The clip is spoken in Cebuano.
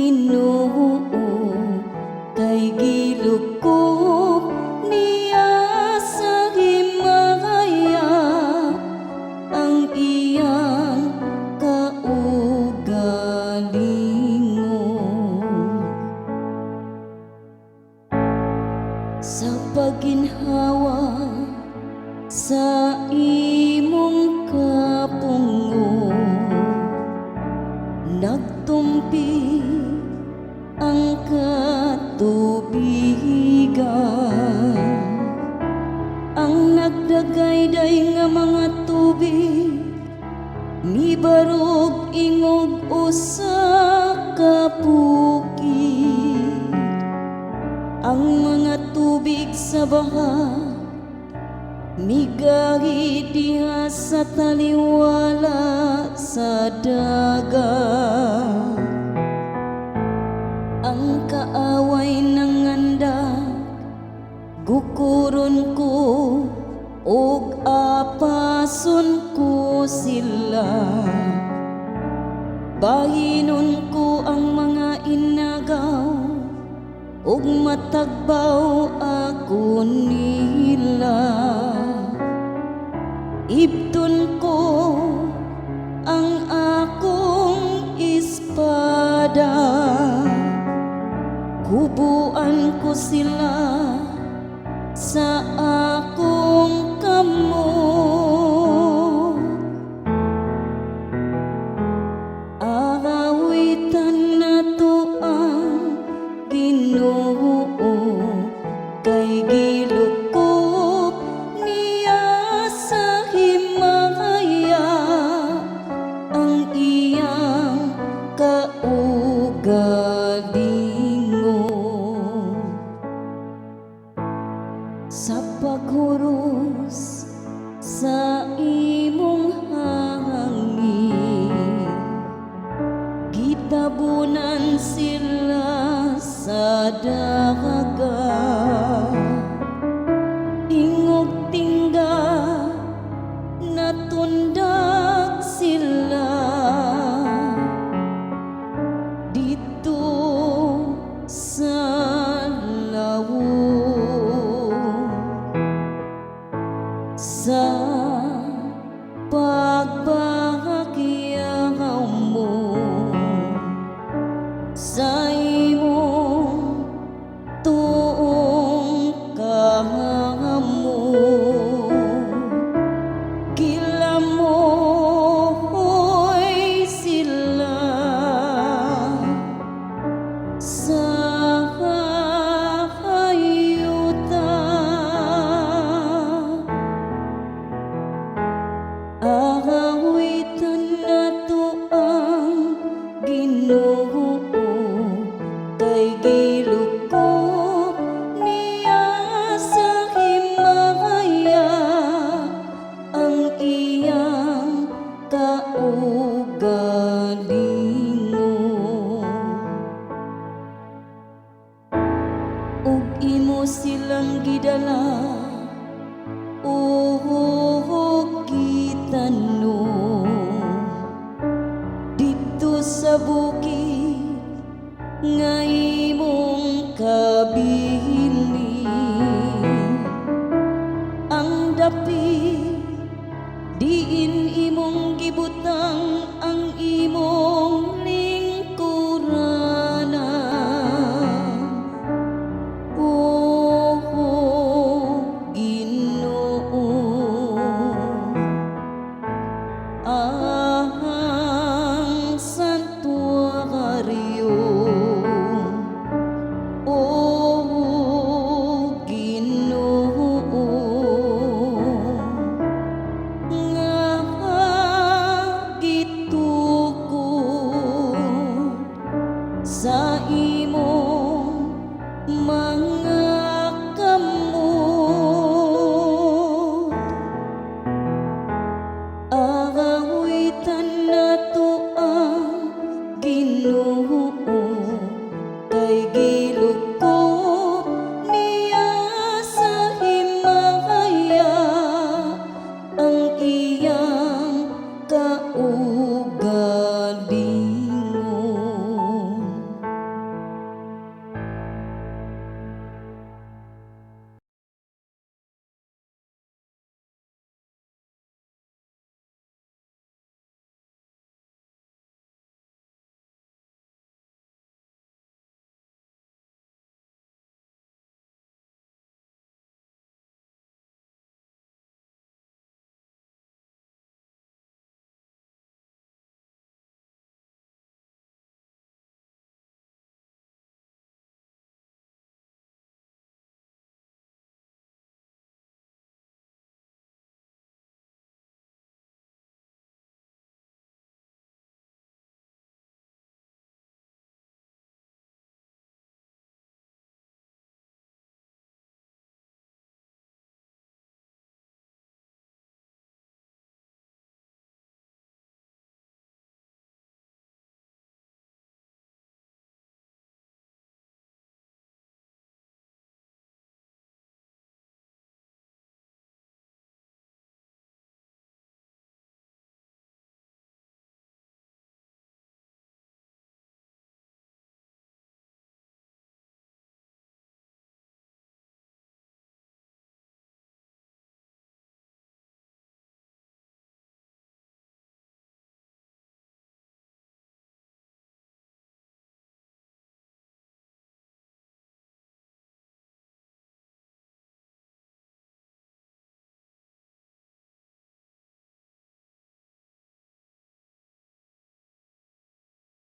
Ginoo kay gilukop niya sa himaya ang iyang kaugalingon. Sa pagginhawa sa imong kapungo, nagtumpi ang katubigan. Ang nagdagayday nga mga tubig mibarog ingog usa ka bukid. Ang mga tubig sa baha migahi diha sa taliwala sa dagat. Ang kaaway nangandak, "Gukuron ko ug apason ko sila. Bahinon ko ang mga inagaw ug matagbaw ako nila. Ibton ko ang akong espada. Hubuan ko sila sa akong kamot." Awitan nato ang Ginoo kay gilukop niya sa himaya ang iyang kaugalingon. Sa paghuros sa imong hangin, gitabunan sila sa dagat. Ingog tingga natundag sila didto sa lawom. Sa pagbahakyaw mo sa imong tuong kamot, gilamoy sila sa hayuta. Awitan nato ang Ginoo kay gilukop niya sa himaya ang iyang kaugalingon. Ug imo silang gidala ug gitanom didto sa bukid nga imong kabilin, ang dapit diin imong gibutang ang imong lingkuranan. O Ginoo, ang santuaryo. O Ginoo, nga gitukod sa imong